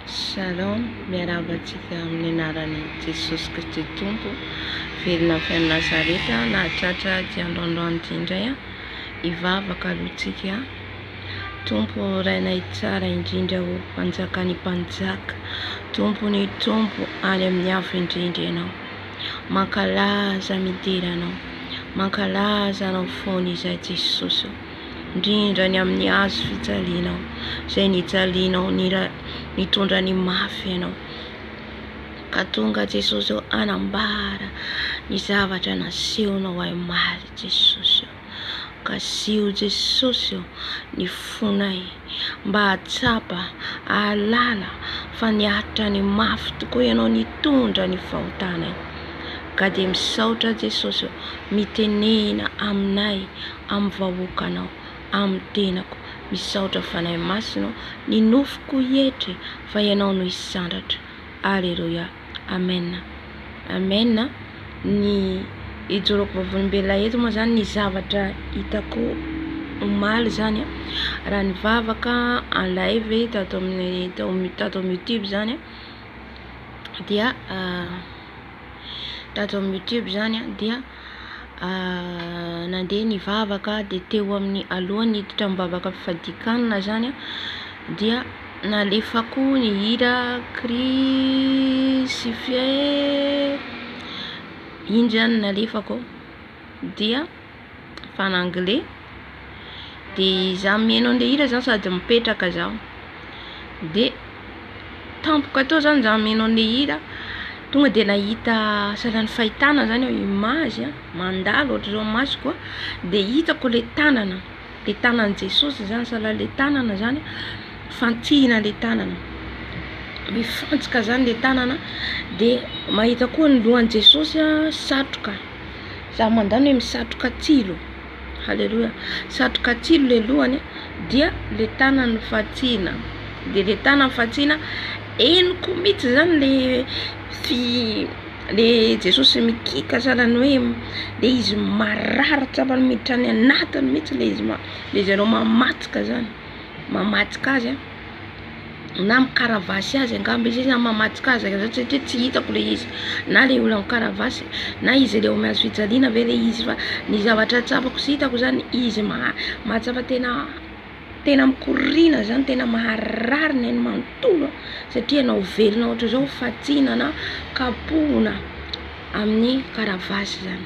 Shalom, miarahaba antsika amin'ny anaran'i Jesosy Kristy Tompo, velona avy any Nazareta, nahatratra ity androandroany ity indray aho, hivavaka aloha tsika. Tompo Rainay tsara indrindra o, Mpanjakan'ny mpanjaka, Tompon'ny tompo any amin'ny avo indrindra Ianao. Mankalaza midera Anao, mankalaza Anao foana izahay Jesosy o. Indrindra ny amin'ny hazo fijalianao, izay nijalianao, nitondra ny mafy Ianao. Ka tonga Jesosy ô hanambara ny zavatra nasehonao ahy omaly Jesosy ô. Kasiho Jesosy ô ny fonay mba hahatsapa, hahalala fa niaritra ny mafy tokoa Ianao nitondra ny fahotanay. Ka dia misaotra Jesosy ô, mitenena aminay, amin'ny vahoakanao, amin'ny tenako. Misaotra Fanahy Masina ô, ny nofoko hietry fa Ianao no hisandratra. Aleloia. Amen. Amen. Ny ijoroako vavolombelona eto moa zany ny zavatra hitako omaly zany raha nivavaka en live tato amin'ny tato amin'ny youtube zany dia tato amin'ny youtube zany dia nandeha nivavaka dia teo amin'ny alohan'ny hiditra amin'ny vavaka fifadian-kanina zany dia nalefako ny hira crucifié iny zany nalefako dia fa en anglais dia za mihaino an'le hira zany sady mipetraka zaho dia tampoka teo zany za mihaino an'le hira tonga dia nahita sahalan'ny fahitana zany aho image a mandalo ohatr'izao masoko a dia hitako le tanana le tanan'i Jesosy zany sahala le tanana zany fantsihina le tanana mifantsika zany le tanana dia mahita koa ny lohan'i Jesosy a satroka za mandany hoe misatroka tsilo Haleloia. Satroka tsilo le lohany dia le tanany fantsina. Dia le tanany fantsina henoko mihitsy zany le fi le Jesosy mikiaka sahalan'ny hoe le izy marary tsapany miditra any anatiny mihitsy le izy le zareo mamatsika zany mamatsika azy a. Na mikaravasy azy angamba izy na mamatsika azy satria tsy hitako le izy na le olona mikaravasy na izy le eo amin'ny hazo fijaliana ve le izy fa ny zavatra tsapako sy hitako zany izy mahatsapa tena tena mikoriana zany tena maharary ny ainy manontolo satria ianao velona ohatr'izao fatsina na kapohina amin'ny karavasy zany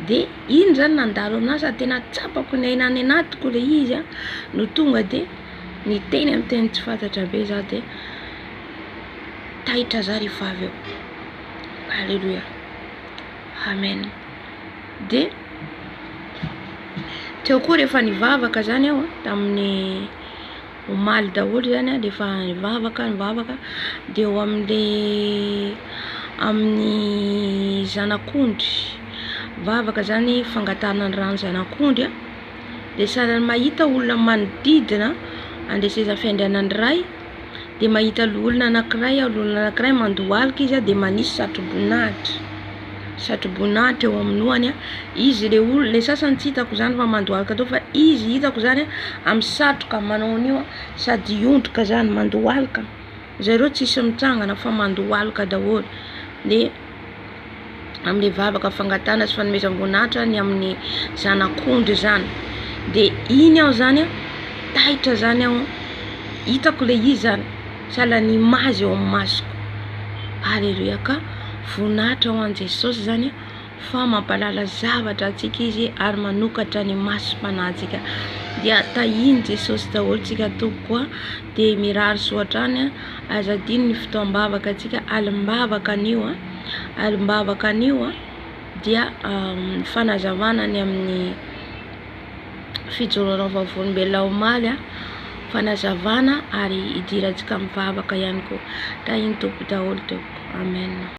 de iny zany nandalo aminahy sady tena tsapako ny aina any anatiko le izy a no tonga de Niteny amin'ny teny tsy fantatra be za dia taitra za rehefa avy eo. Aleloia. Amen. Dia teo koa rehefa nivavaka zany aho tamin'ny omaly daholo zany aho rehefa nivavaka nivavaka dia eo amin'le amin'ny zanak'ondry vavaka zany fangatahana ny ràn'ny zanak'ondry a. Dia sahala ny mahita olona manodidina an'ilay seza fiandrianan'ny Ray, dia mahita loholona anankiray aho, loholona anankiray mandohalika izy dia manisy satroboninahitra, satroboninahitra eo amin'ny lohany, izy ilay olona, ilay sasany tsy hitako izany fa mandohalika daholo fa izy hitako izany amin'ny satroka manao an'io sady hiondrika izany mandohalika, zareo tsisy mitsangana fa mandohalika daholo, dia. amin'ilay vavaka fangatahana sy fanomezam-boninahitra ny amin'ny zanak'ondry izany dia iny aho izany an taitra izany aho hitako ilay izy izany sahala ny image eo amin'ny masoko aleloia ka voninahitra ho an'i Jesosy izany fa mampahalala zavatra antsika izy ary manokatra ny masom-panahintsika dia tahian'i Jesosy daholo tsika tompoko a dia mirary soa hatrany aza adino ny fotoam-bavaka antsika alim-bavaka anio a Alim-bavaka anio dia fanazavana ny amin'ny fijoroana vavolombelona omaly, fanazavana ary hidirantsika mivavaka ihany koa. Tahin'ny Tompo daholo tompoko. Amen.